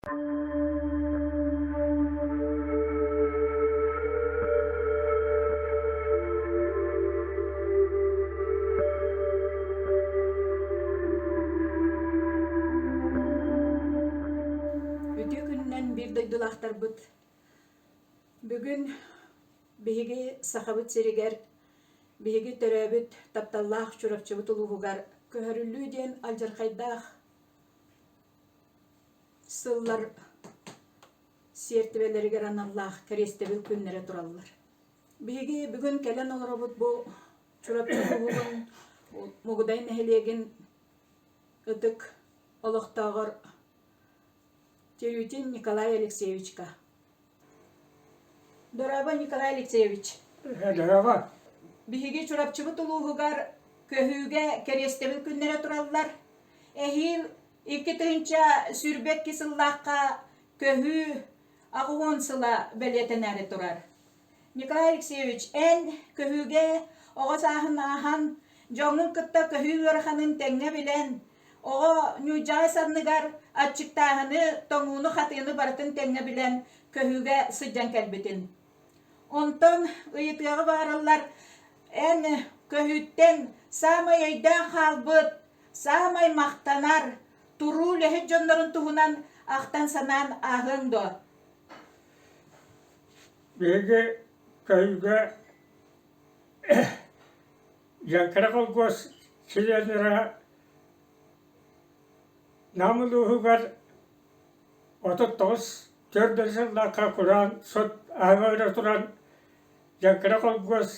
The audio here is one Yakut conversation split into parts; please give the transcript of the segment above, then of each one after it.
Үтүө күнүнэн биир дойдулаахтарбыт! Бүгүн биһиги Сахабыт сиригэр биһиги төрөөбүт тапталлаах Чурапчыбыт улууһугар көһөрүллүү диэн алдьархайдаах сыллар сиэртибэлэригэр аналлаах кэриэстэбил күннэрэ тураллар. Биһиги бүгүн кэлэн олоробут бу Чурапчы улууһун Мугудай нэһилиэгин ытык олохтооҕор Терютин Николай Алексеевичка. Дорообо, Николай Алексеевич. Дорообо. Биһиги Чурапчыбыт улууһугар көһүүгэ кэриэстэбил күннэрэ тураллар. Эһиил 2022 сыллаахха көһүү 80 сыла бэлиэтэнээри турар. Николай Алексеевич, эн көһүүгэ оҕо сааһын ааһан, дьоҥҥун кытта көһүү ыараханын тэҥҥэ билэн, оҕо ньуудьаҕай санныгар аччыктааһыны, тоҥууну-хатыыны барытын тэҥҥэ билэн көһүүгэ сылдьан кэлбитин. Онтон ыйытыаҕы баҕараллар, эн көһүүттэн саамай өйдөөн хаалбыт, саамай махтанар, туруу үлэһит дьоннорун туһунан ахтан-санаан ааһыаҥ дуо? Биһиги көһүүгэ Дьэҥкэрэ холкуос чилиэннэрэ Нам улууһугар 39 төрдүс сыллаахха кураан сот аһыҥа туран Дьэҥкэрэ холкуос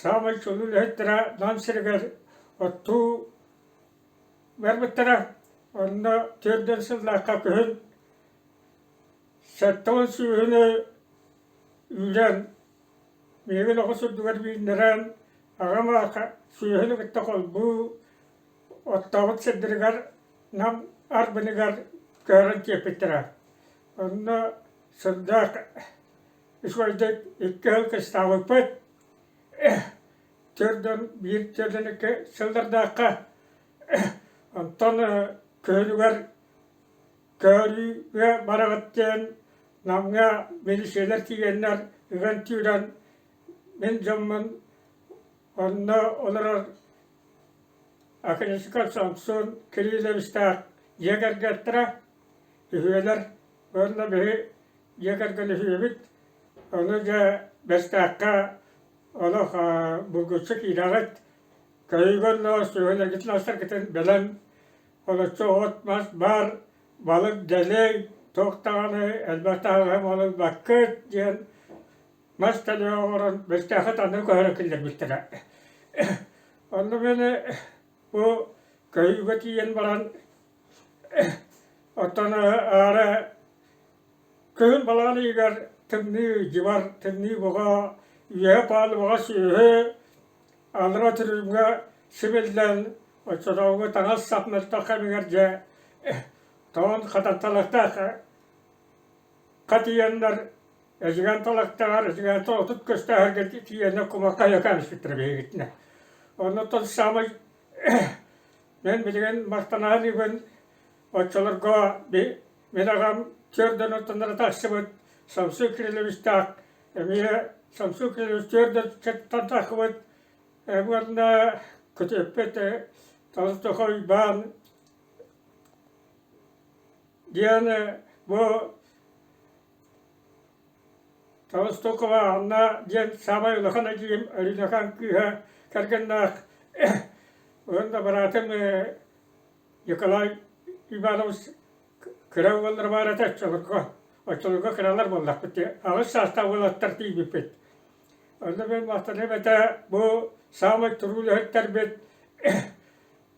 саамай чулуу үлэһиттэрэ Нам сиригэр оттуу барбыттара. Онно 40 сыллаахха күһүн 70 сүүһүнү үүрэн, миигин оҕус үрдүгэр үүннэрэн, аҕам аахха сүөһүнү кытта холбуу оттообут сирдэригэр Нам Арбыныгар көһөрөн тиэппиттэрэ. Онно сырдаах үчүгэйдик икки сыл кыстаабыппыт. Төрдөн биир төрдөн икки сыллардаахха онтон күһүнүгэр Көһөрүүгэ бараҕыт диэн Намҥа милициялар тиийэннэр ыган-түүрэн мин дьоммун онно олорор Академическай Самсон Кирилловичтаах дьиэ кэргэттэрэ үһүөлэр уонна биһи дьиэ кэргэн үһүөбүт. Ону дьэ Бэстээххэ олох булгуччу киирэҕит, көһүүгэ онно сүөһүлэргитин астаргытын бэлэм Олоччу от-мас баар, балык дэлэй, туох даҕаны элбэх таһаҕаһы малыйбаккыт диэн мас тэлэҕэ оҥорон Бэстээххэ таҥнары көһөрөн киллэрбиттэрэ. Онно мин бу көһүүгэ тиийэн баран оттон аара күһүн балаҕан ыйыгар тымныы дьыбар, тымныы бөҕө, үөһэ палубаҕа сүөһү Аллара түрүүҥҥэ симиллэн, оччотооҕу таҥас-сап мөлтөх кэмигэр дьэ тоҥон хатан талахтаах хатыйаннар Эдьигээн талахтааҕар Эдьигээнтэн 30 көстөөһөргө тиийэннэр кумахха кэбиспиттэрэ биһигитинэ. Оннуттан саамай мен билигин махтанаһан оччолорго мин аҕам түөрдэн оттонноро тахсыбыт Самсун Кирилловичтаах Эмиэ Самсун Кириллович түөрт таххыбыт уонна күтүөппүт Толстохой Уйбаан диэн бу Толстокова Анна диэн саамай улахан эдьиийим Өрүнэхан кыыһа кэргэннээх уонна быраатым Николай Иванович Кыра уоллар баар этэ оччолорго. Оччолорго кыралар буоллахпыт дии. Аҕыс саастаах уолаттар тиийбиппит. Онно мин махтаныам этэ бу саамай туруу үлэһиттэрбит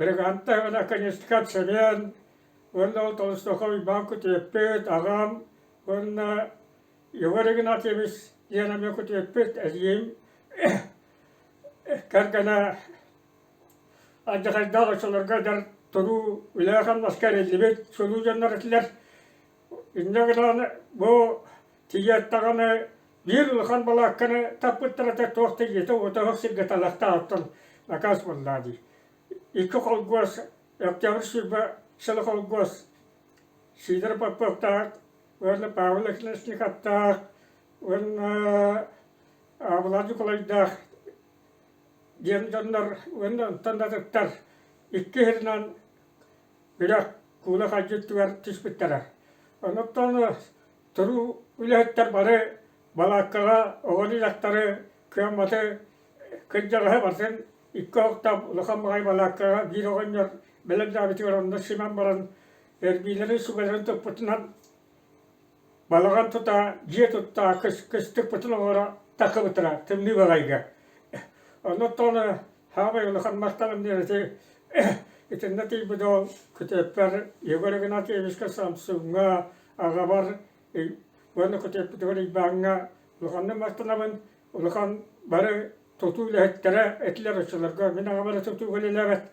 Бриганта Наконецкай Семен уонна ол Толстохов Уйбаан күтүөппүт, аҕам уонна Егор Игнатьевич диэн эмиэ күтүөппүт, эдьиийим кэргэнэ Алдьархайдаах оччолорго эдэр туруу үлэҕэ-хамнаска эриллибит чулуу дьоннор этилэр. Инньэ гынан бу тиийээт даҕаны биир улахан балаакканы таппыттар этэ туох да дьиэтэ-уота суох сиргэ талахтаах накаас буоллаа дии. Икки холкуос, Октябрь 20 сыла холкуос. Сидор Поповтаах уонна Павел Оконешниковтаах уонна Абылай Ньукулайдаах диэн дьоннор уонна онтон да атыттар икки сиринэн үрэх куула хайдьыттыгар түспүттэрэ. Онуттан туруу үлэһиттэр бары балааккаҕа оҕону-дьахтары, кыамматы, кырдьаҕаһы барытын икки оһохтоох улахан баҕайы балааккаҕа биир оҕонньор бэлэмнээбитигэр онно симэн баран эрбиилэрин сүгэлэрин туппутунан балаҕан тута, дьиэ тутта, кыстыкпытын оҥоро таххыбыттара тымныы баҕайыга. Оннуттан саамай улахан махталым диэн ити итиннэ тиийбит ол күтүөппэр Егор Игнатьевичка Самсуҥҥа аҕабар уонна күтүөппүтүгэр Уйбааҥҥа улаханнык махтанабын. Улахан бары тутуу үлэһиттэрэ этилэр оччолорго. Мин аҕам эрэ тутууга үлэлээбэт.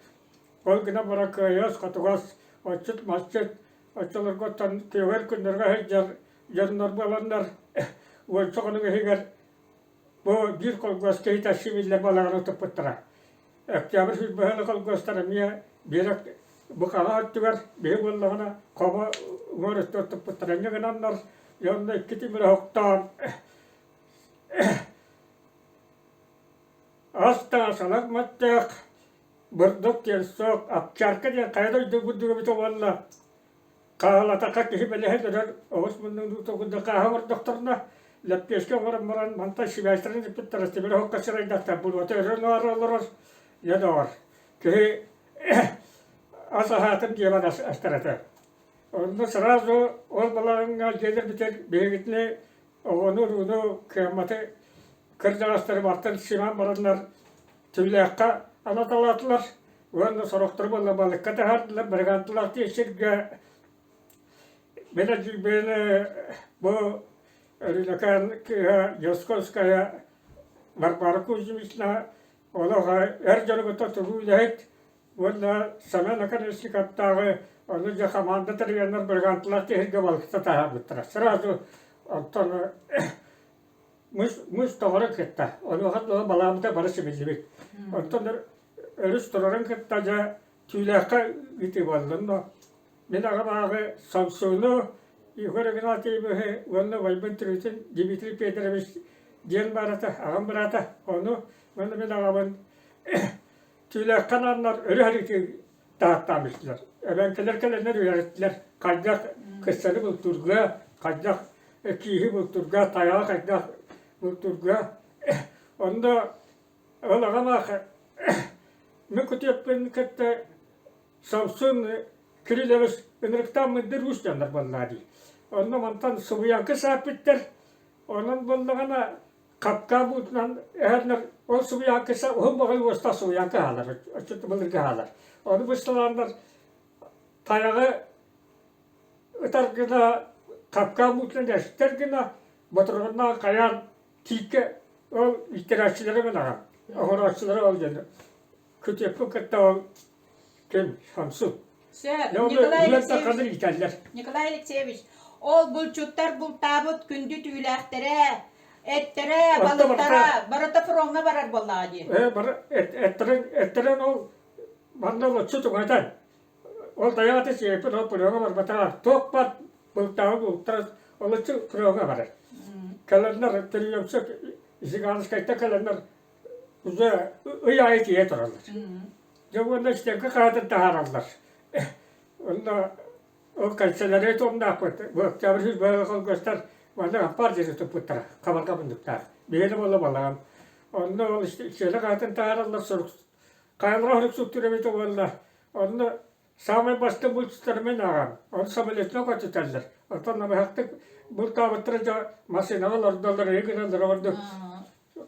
Ол гынан баран кыайыас-хотугас, отчут-масчыт оччолорго оттон күөгэр күннэргэ сылдьар дьоннор буоланнар уонча хонук иһигэр бу биир холкуос киһитэ сибиллэр балаҕаны туппуттара. Октябрь сүүрбэһэ холкуостар эмиэ биэрэк бу хаҥа өттүгэр биһи буоллаҕына хобо уҥуор өттүгэр туппуттара. Инньэ гынаннар дьонно икки тимир оһохтоон ас-таҥас маттаах бурдук диэн суох, овчарка диэн хайа дойду бурдуга эбитэ буолла хаалатахха киһи бэлэһин өрөр оҕус муннун курдук хааһы оҥордохторуна лэппиэскэ оҥорон баран мантан сибээстэрин ыппыттара тимир оһоххо сырайдахтар буруота өрөн олорор дьэ доҕор киһи ас аһаатым диэбэт астар этэ онно сразу ол балаҕаҥҥа дьиэлэрбитигэр биһигитини оҕону-урууну кыамматы кырдьаҕастары бартан симэн бараннар Түүлээххэ анаталаатылар уонна сорохтору буолла балыкка таһаардылар, бригадалаах диэн сиргэ били бу Өрүнэкээн кыыһа Дьосковская Варвара Кузьмична олох эр дьону кытта тугу үлэһит уонна Семен Оконешниковтааҕы ону дьэ хамаанда тэрийэннэр бригадалаах тиһиргэ балыкта таһаарбыттара. Сразу онтон мыс мыс тоҕорун кытта онуоха дылы балаабыта бары симиллибит. Онтон өрүс турарын кытта дьэ түүлээххэ ыытыы буолла. Но мин аҕам ааҕы Самсону Егор Игнатьевиһы уонна убайбын Трутин Дмитрий Петрович диэн баарата, аҕам быраата. Ону уонна мин аҕабын түүлээххэ анааннар өрүс арыытыы таһаттаан истилэр. Эбэҥкилэр кэлэннэр үөрэттилэр хайдах кыссаны бултуурга, хайдах кииһи бултуурга, тайаҕы хайдах бултуурга. Онно ол аҕам аах мин күтүөппүн кытта Самсун Кириллович ынырыктаан мындыр уус дьоннор буоллаа дии. Онно мантан субуйаҥка сааппыттар. Онон буоллаҕына Хапкаан буутунан эһэрнэр ол субуйааҥка уһун баҕайы уостаах субуйааҥка аһалар, оччото былыргы аһалар. Ону бысталааннар тайаҕы ытар гына хапкаан буутунан эстэр гына ботуруоннаах хайаан тииккэ ол ииттэрээччилэрэ мин аҕам, оҥорооччулара ол диэн күтүөппүн кытта ол ким Самсун. Сөп, Николай Алексеевич, Николай Алексеевич, ол булчуттар бултаабыт күндү түүлээхтэрэ, эттэрэ, балыктара барыта фроҥҥа барар буоллаҕа дии. Ээ, бары эттэрин, эттэрин ол манна олоччу туҥатан, ол тайаҕата сиэппит ол фроҥҥа барбатаҕа, туох баар бултаабыт бултара олоччу фроҥҥа барар. Кэлэннэр приемщик Зиганскайтан кэлэннэр уже ый аайы тиийэ тураллар. Дьэ уонна стенка хаһатын таһаараллар. Онно ол канцелярия туомнаахпыт. Бу Октябрь сүүрбэ холкуостар манна ампаар дьиэни туппуттара. Хабарга муннуктаах. Биһиэнэ буолла балаҕан. Онно ол стена хаһатын таһаараллар сурук хайалара сурук суктуур эбитэ буолла. Онно саамай бастыҥ булчуттары мин ааҕан, ону самолетынан көтүтэллэр. Оттон намыһахтык бултаабыттара дьэ массыынаҕа олордоллор, ыйы гыналлар ордук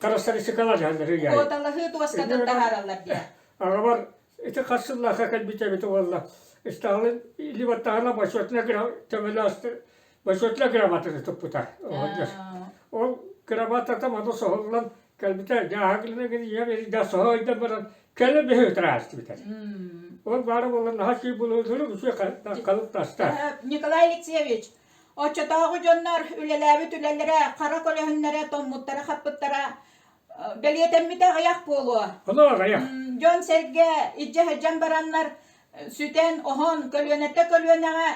характеристикалар дьаһаллар ыйаайы. Куоталаһыы дуоскатын таһаараллар диye. Аҕабар ити хас сыллаахха кэлбит эбит уолла Сталин илии баттаҕына бочуотунай төбөлөөх бочуотунай грамотаны туппута. Ол грамотата маны соһуллан кэлбитэ дьааһыгынан ийэм эрийдэ соһо ыйдан баран кэлэн биһи ытыраастыбыта. Ол баара буолан наһаа сии булуутуну үчүгэй халык таста. Николай Алексеевич, Оччотооҕу дьоннор үлэлээбит үлэлэрэ, хара көлөһүннэрэ, тоҥмуттара-хаппыттара бэлиэтэммитэ аҕыйах буолуо. Ону аҕыйах. Дьон-сэргэ илдьэ сылдьан бараннар сүтэн, оһон, көлүөнэттэн көлүөнэҕэ.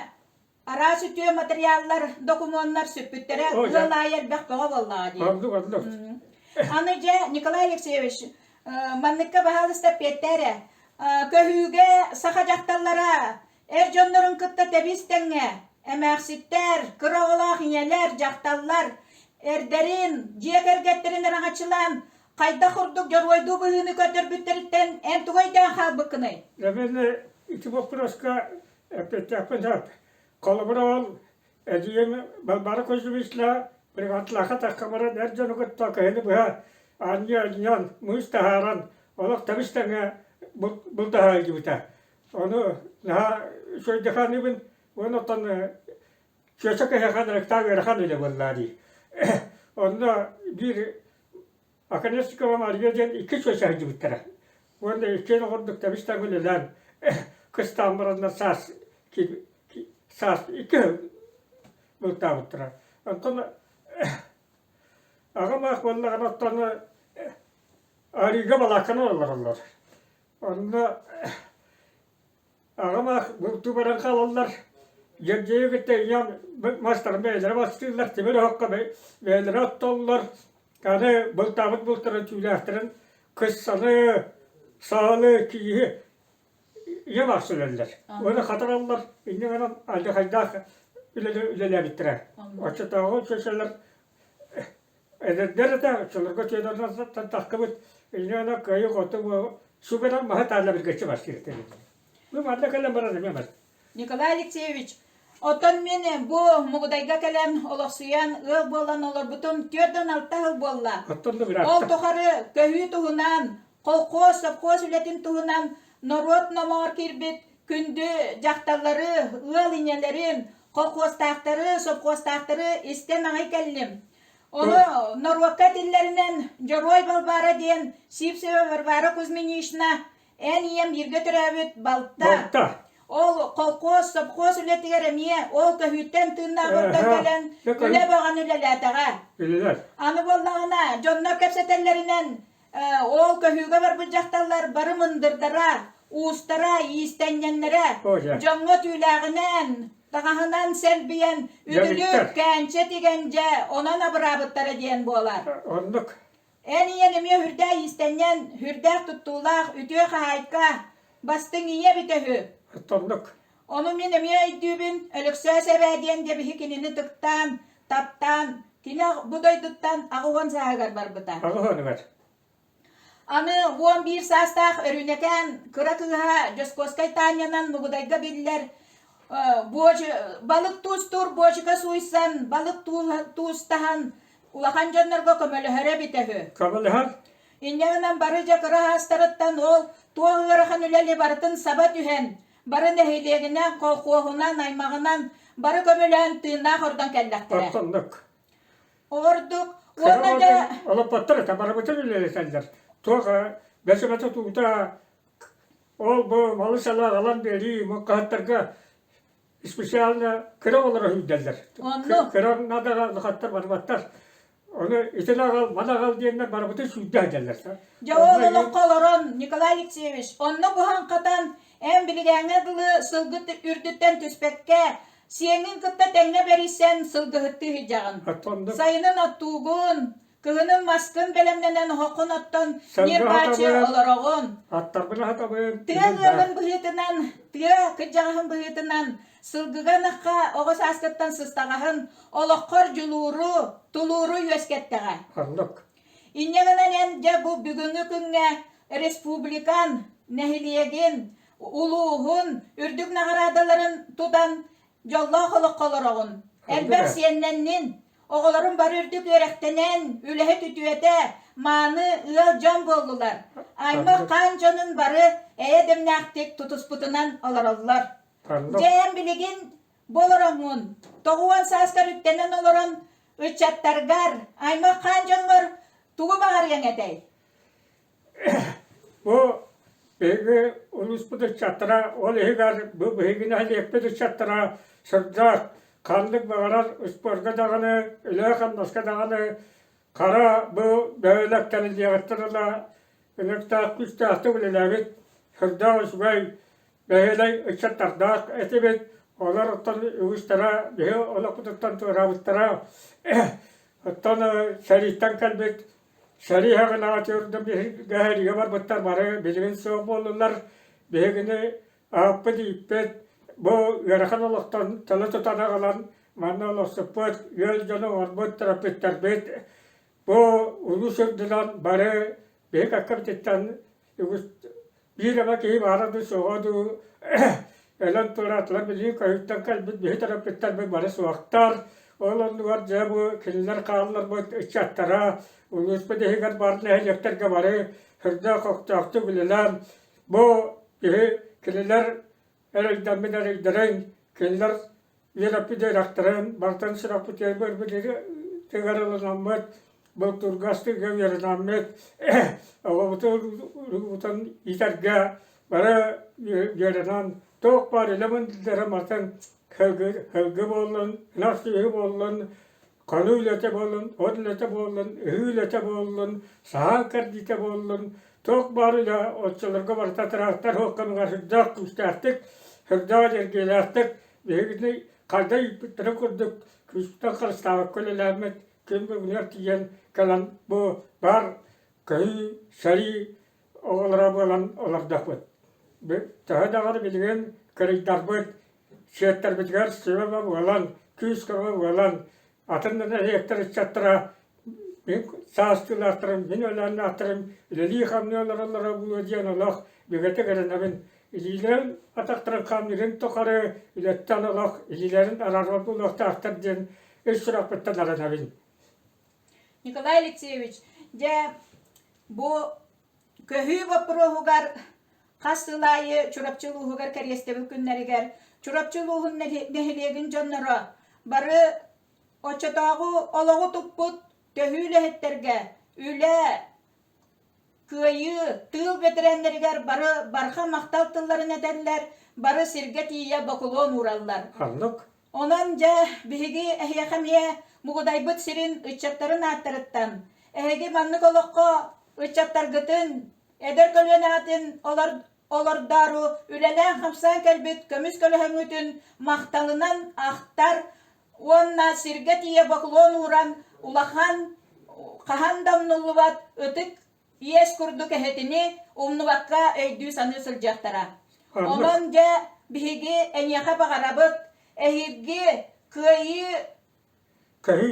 Араас үтүө материаллар, докумуоннар сүппүттэрэ ыал аайы элбэх бөҕө буоллаҕа дии. Оннук, оннук. Аны дьэ, Николай Алексеевич, манныкка баһаалыста эппиэттээ эрэ. Көһүүгэ саха дьахталлара эр дьоннорун кытта тэбис тэҥҥэ эмээхситтэр, кыра оҕолоох ийэлэр, дьахталлар эрдэрин, дьиэ кэргэттэрин араҥаччылаан хайдах курдук дьоруойдуу быһыыны көрдөрбүттэриттэн эн тугу өйдөөн хаалбыккыный? Эбэни ити боппуруоска эппиэттээхпин сөп. Холобура ол эдьиийим Балбаара Кузьминична бригадалаахха тахха баран эр дьону кытта кыһыны быһа аанньа анньан, муус таһааран олох тэбис тэҥэ бултаһа илдьибитэ. Ону наһаа үчүгэйдик саныыбын уонна оттон чүөчэ киһиэхэ ынырыктаах ыарахан үлэ буоллаа дии. Онно биир Оконешникова Мария диэн икки чүөчэ сылдьыбыттара. Уонна иккиэн оҕордук тэбис-тэҥ үлэлээн кыстаан бараннар саас саас икки бултаабыттара. Онтон аҕам аах буоллаҕына оттон арыыга балаакканан олороллор. Онно Аҕам аах бултуу баран хаалаллар. Дьэбдьиэйи кытта ийэм мастарын бэйэлэрэ бастыыллар, тимир оһоххо бэйэлэрэ оттоллор. Аны бултаабыт бултарын түүлээхтэрин кыссаны, саалы, кииһи ийэм аах сүлэллэр. Уонна хатараллар, инньэ гынан алдьархайдаах үлэни үлэлээбиттэрэ. Оччотооҕу чүөчэлэр Эдэрдэр этэ, оччолорго Федоровтан таххыбыт, инньэ кыайыы-хотуу сүгэнэн маһы таалла билгэччи бастыыр этибит. Бу манна кэлэн баран эмиэ бар. Николай Алексеевич, оттон мин бу Мугудайга кэлэн олохсуйан ыал буолан олорбутум 46 сыл буолла. Оттон да Ол тухары көһүү туһунан, колхоз, совхоз үлэтин туһунан норуот номоҕор киирбит күндү дьахталлары, ыал ийэлэрин, колхозтаахтары, совхозтаахтары истэн аҕай кэллим. Ону норуокка этиллэринэн Дьоруой Балбаара диэн Сивцева Варвара Кузьминична эн ийэм бииргэ төрөөбүт балта. Балта. Ол колхоз, совхоз үлэтигэр эмиэ ол көһүүттэн тыыннаах ордон кэлэн үлэ бөҕөнү үлэлээтэҕэ. Үлэлэр. Аны буоллаҕына дьоннор кэпсэтэллэринэн Ол көһүүгэ барбыт дьахталлар бары мындырдара, уустара, иистэнньэннэрэ, дьоҥҥо түүлээҕинэн, таҥаһынан сэлбийэн, үтүлүк, кээнчэ тигэн дьэ, онон абыраабыттара диэн буолар. Оннук. Эн ийэн эмиэ үрдээх иистэнньэн, үрдээх туттуулаах, үтүө хаһаайка, бастыҥ ийэ эбитэ үһү. Оннук. Ону мин эмиэ өйдүүбүн, Өлөксөөс эбээ диэн дьэбиһи кинини тыктаан, таптаан, кини бу дойдуттан 80 сааһыгар барбыта. Аҕыс уонугар. Аны 11 саастаах Өрүнэкээн кыра кыыһа Дьоскуоскай Таанньанан Мугудайга биллэр балык туустуур буочука сууйсан, балык туустаһан улахан дьоннорго көмөлөһөрө эбитэ үһү. Көмөлөһөр. Инньэ гынан бары дьэ кыра саастарыттан ол туох ыарахан үлэли барытын саба түһэн, Бары нэһилиэгинэн, колхуоһунан, аймаҕынан бары көмөлөөн тыыннаах ордон кэллэхтэрэ. Оннук. Ордук уонна да Олоппоттор этэ барыбытын үлэлэтэллэр. Туох бэсэбэтэ туута ол бу малы-салы аҕалан биэрии муккаһыттарга специально кыра оҕолоро сүүрдэллэр. Оннук. Кыра надаҕа улахаттар барбаттар. Ону итини аҕал, маны аҕал диэннэр барыбытын сүүрдэ сылдьаллар. Дьэ ол олоххо олорон, Николай Алексеевич, онно буһан-хатан, эн билигээҥҥэ дылы сылгы үрдүттэн түспэккэ, сиэҥҥин кытта тэҥҥэ бэрийсэн сылгыһыттыы сылдьаҕын. Сайынын оттуугун, кыһынын маскын бэлэмнэнэн оһоххун оттон ньир-бааччы олороҕун. Аттарбын аһатабын. Тыа ыалын быһыытынан, тыа кырдьаҕаһын быһыытынан сылгыга ынахха оҕо сааскыттан сыстаҕаһын олоххор дьулууру, тулууру үөскэттэҕэ. Оннук. Инньэ гынан эн дьэ бу бүгүҥҥү күҥҥэ республикан, нэһилиэгин, улууһун үрдүк наҕараадаларын тутан дьоллоох олоххо олороҕун. Элбэх сиэннэннин, оҕолорун бары үрдүк үөрэхтэнэн, үлэһит үтүөтэ, мааны ыал дьон буоллулар. Аймах хаан дьонун бары эйэ дэмнээхтик тутуспутунан олороллор. Дьэ эн билигин Бу олороҥҥун, 90 сааскар үктэнэн олорон, ыччаттаргар, аймах-хаан дьоҥҥор тугу баҕарыаҥ этэй? Бу биһиги улууспут ыччаттара, ол иһигэр бу биһиги нэһилиэкпит ыччаттара сырдаах, ханнык баҕарар спорка даҕаны, үлэ-хамнаска даҕаны хара бу бөһүөлэк тэриллиэҕиттэн ыла ынырыктаах күүстээхтик үлэлээбит, сырдаах үчүгэй бэһиэлэй ыччаттардаах этибит. Олор оттон үгүстэрэ биһи олохпутуттан туораабыттара. Оттон сэрииттэн кэлбит сэрии хаҕынаҕа түөрдэ биһигэ барбыттар бары билигин суох буоллулар. Биһигини аһаппыт ииппит бу ыарахан олохтон тылы тутан аҕалан манна олохсуппут үөл дьону оҥорбут төрөппүттэрбит бу улуус үрдүнэн бары биһи аккабытыттан үгүс биир эмэ киһи баара дуу суоҕа дуу өлөн туораатылар билигин көһүттэн кэлбит биһи төрөппүттэрбит бары суохтар ол оннугар дьэ бу кинилэр хаалларбыт ыччаттара улууспут иһигэр баар нэһилиэктэргэ бары сүрдээх көхтөөхтүк үлэлээн бу киһи кинилэр эрэйдэммит эрэйдэрин кинилэр үөрэппит үөрэхтэрин барытын сүрэхпитигэр ылынаммыт бултуурга астыырга үөрэнэммит оҕобутун иитэргэ бары үөрэнэн туох баар үлэ мындырдара барытын сылгы буоллун ынах сүөһү буоллун Хонуу үлэтэ буоллун, от үлэтэ буоллун, ыһыы үлэтэ буоллун, саһаан кэрдиитэ буоллун, туох баар үлэ оччолорго барыта тыраахтар суохханыгар сүрдээх күүстээхтик, сүрдээх эниэргийэлээхтик биһигини хайда ииппиттэрин курдук күүстэн харыстаабакка үлэлээммит күн бүгүнүгэр тиийэн кэлэн бу баар көһүү, сэрии оҕолоро буолан олордохпут. Төһө даҕаны билигин кырыйдарбыт, сиэттэрбитигэр сүбэ буолан, күүс-көмө буолан, атын да нэһилиэктэр ыччаттара мин саастыылаахтарым, мин өлөөннөөхтөрүм үлэлии-хамныы олороллоро буолуо диэн олох бигэтик эрэнэбин. Илиилэрин атахтарын хамныырын тухары үлэттэн олох илиилэрин араарбат буолуохтаахтар диэн ис сүрэхпиттэн эрэнэбин. Николай Алексеевич, дьэ бу көһүү боппуруоһугар хас сыл аайы Чурапчы улууһугар кэриэстэбил күннэригэр Чурапчы улууһун нэһилиэгин дьонноро бары оччотооҕу олоҕу туппут төһүү үлэһиттэргэ үлэ, кыайыы, тыыл бэтэрээннэригэр бары барҕа махтал тылларын этэллэр, бары сиргэ тиийэ бокулуон уураллар. Ханнык? Онон дьэ биһиги эһиэхэ эмиэ Мугудайбыт сирин ыччаттарын ааттарыттан эһиги маннык олоххо ыччаттаргытын, эдэр көлүөнэҕитин олор олордоору үлэлээн-хамсаан кэлбит көмүс көлөһөҥҥүтүн махталынан ахтар уонна сиргэ тиийэ бокулуон ууран улахан хаһан да умнуллубат ытык иэс курдук эһэтини умнубакка өйдүү-саныы сылдьыахтара. Онон дьэ биһиги эйиэхэ баҕарабыт, эһиги кыайыы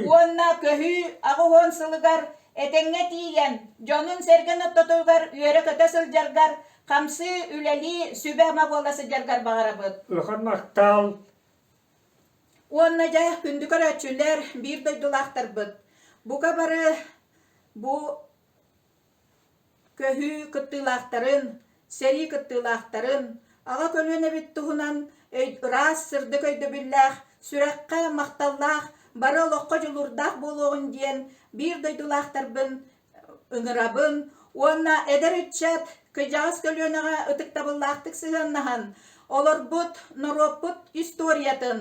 уонна көһүү 80 сылыгар этэҥҥэ тиийэн, дьонун-сэргэн ортотугар үөрэ-көтө сылдьаргар, хамсыы, үлэлии, сүбэ-ама буола сылдьаргар баҕарабыт. Улахан махтал! Уонна дьэ, күндү көрөөччүлэр, биир дойдулаахтарбыт, бука бары бу Көһүү кыттыылаахтарын, сэрии кыттыылаахтарын, аҕа көлүөнэбит туһунан ыраас, сырдык өйдөбүллээх, сүрэххэ махталлаах, бары олоххо дьулуурдаах буолуоҕун диэн биир дойдулаахтарбын ыҥырабын уонна эдэр ыччат кырдьаҕас көлүөнэҕэ ытыктабыллаахтык сыһыаннаһан, олорбут норуоппут историятын,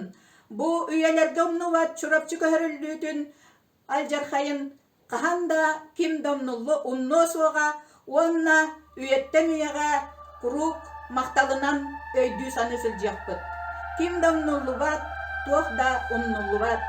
бу үйэлэргэ умнубат Чурапчы көһөрүллүүтүн алдьархайын хаһан да ким да умнуллуо умнуо суоҕа уонна үйэттэн үйэҕэ куруук махталынан өйдүү-саныы сылдьыахпыт. Ким да умнуллубат, туох да умнуллубат.